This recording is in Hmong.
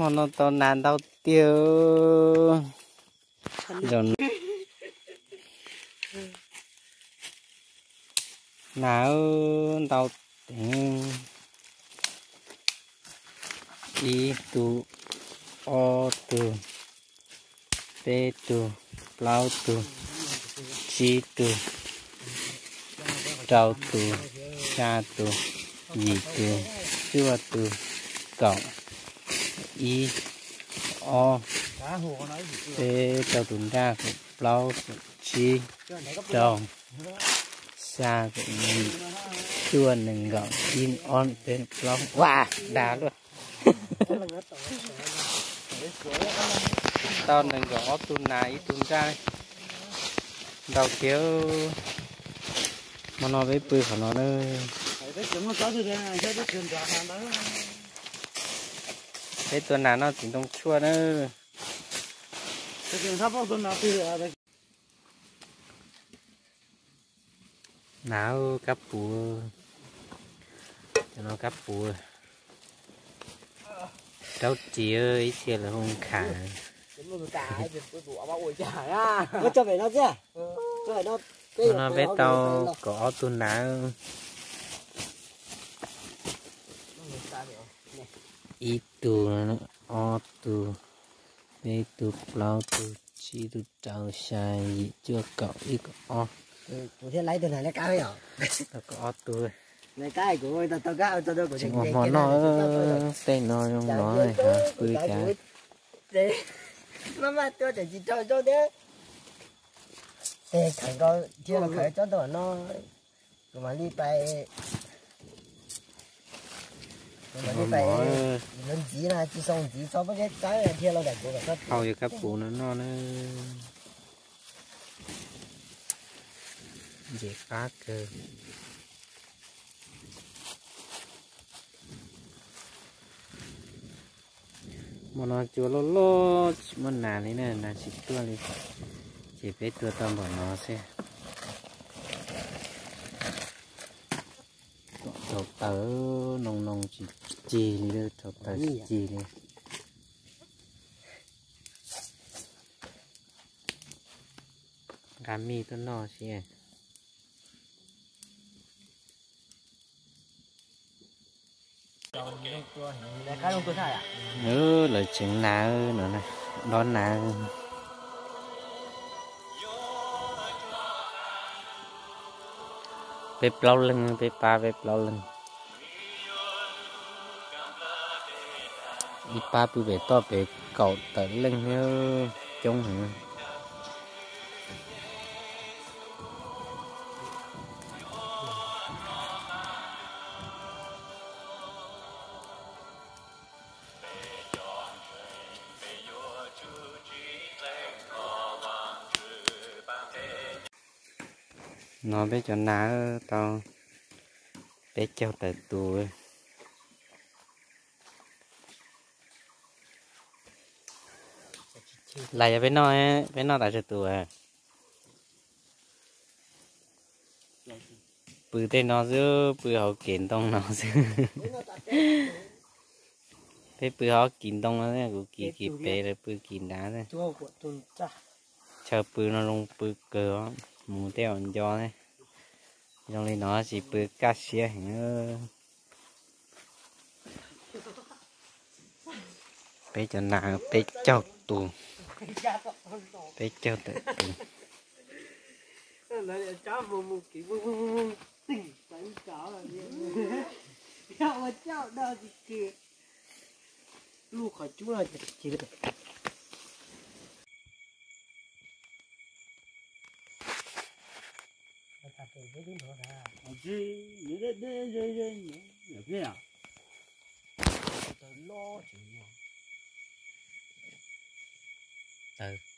Hmo no tau nas ntau tiag. Zaum no nas ntau teev. Ib tug, ob tug, peb tug, plaub tug, tsib tug, rau tug, xya tug, yim tug, cuaj tug, kaum, ib, ob, peb, rau tus nraj, kaum plaub, kaum tsib, rau, xya, kaum yim, cuaj, nees nkaum, ib, ob, peb, plaub, ua, dag luaj. Tau nees nkaum ob tug nas ib tug nraj, ntau tiag. Hmo no peb pw qhov no na. Peb tua nas noj txiv ntoo tshuaj na. Nas kab puv, cov no kab puv, raub ris, ib txhia lawv hu kham. Hmo no peb tau kaum ob tug nas. Ib tug, ob tug, peb tug, plaub tug, tsib tug, rau, xya, yim, cuaj, kaum, ib, kaum ob. Tau kaum ob tug. Tseem ua hmo noj, tej no zoo no pw cas. Ntxiv, hau yog kab puv no noj na. Ntxim qab kawg. Hmo no cua loj loj tsis muaj nas li na, nas tsis tuaj li. Ces peb tua tau npaum no xwb. Rau taws noo noo tsis cig li, rau taws tsis cig li. Nqa mij tuaj noj si. Lawv tseev nas no, dob nas. Peb plaub leeg, peb pab peb plaub leeg. Ib pab pw pem toj pem kaum tawm leej thiab, coob heev. No peb cov nas tau peb caug tawm tus. Lais yog peb noj, peb noj tas tsawg tus. Pw tej no xwb, pw hauv kev ntoo no xwb. Peb pw hauv kis ntoo no, kuv kis kis pem lawv pw kis nrad. Chaw pw no zoo pw kawg, mus tej uas nco ne. Zoo li no tsis pw kaj siab heev. Peb cov nas peb caug tus, peb caug tawm tus. Taws